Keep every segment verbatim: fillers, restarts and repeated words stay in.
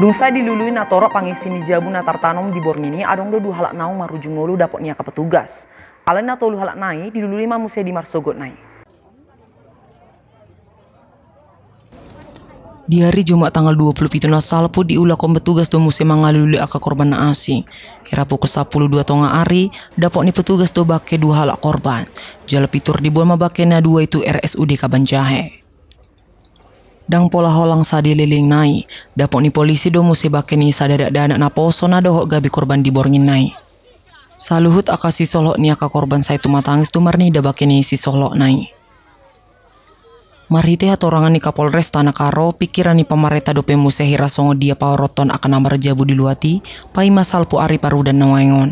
Dung sae dilului na torop pangisi ni jabu na tartanom di borngin i, adong do dua halak naung marujung ngolu dapot ni angka petugas. Alai na tolu halak nai dilului ma muse di marsogotna i. Di ari Jumat tanggal dua pulu pitu na salpu diulahon petugas do muse mangalului angka korban na asing. Hira pukul sampulu dua tonga ari, dapot ni petugas do bangke dua halak korban. Jala pintor diboan ma bangke na dua i tu R S U D Kabanjahe. Ndang pola holang salelengleleng nai, dapot ni polisi do muse bangke ni sada dakdanak naposo na dohot gabe korban di borngin nai. Saluhut angka sisolhot ni angka korban sai tumatangis tu marnida bangke ni sisolhotna i. Marhite hatorangan ni Kapolresta na Karo, pingkiran ni pamarenta dope muse hira songon dia paorothon angka na marjabu di luat i, paima salpu ari parudan na nuaeng on.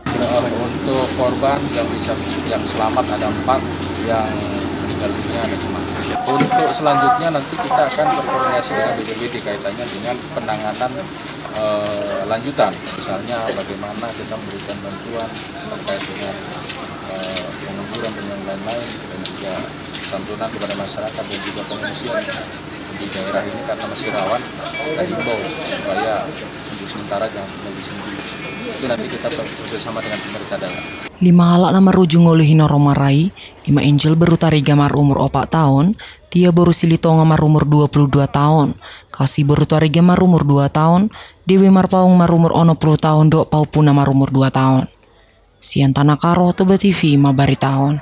Untuk korban yang bisa, yang selamat ada empat, yang meninggal dunia ada lima. Untuk selanjutnya nanti kita akan berkoordinasi dengan B P B D kaitannya dengan penanganan, eh, lanjutan, misalnya bagaimana kita memberikan bantuan terkait dengan, eh, penguburan dan yang lain-lain, dan juga santunan kepada masyarakat dan juga pengungsian di daerah ini karena masih rawan, kita himbau supaya untuk sementara jangan pergi sendiri. Itu nanti kita bekerja sama dengan pemerintah daerah. Lima halak na marujung ngolu hinorhon mara i, ima Angel boru Tariga marumur opat taon, Tia boru Silitonga marumur dua pulu dua taon, Kasi boru Tariga marumur dua taon, Dewi Marpaung marumur onom pulu taon dohot Paupuna marumur dua taon. Sian Tanah Karo, Toba T V mabaritahon.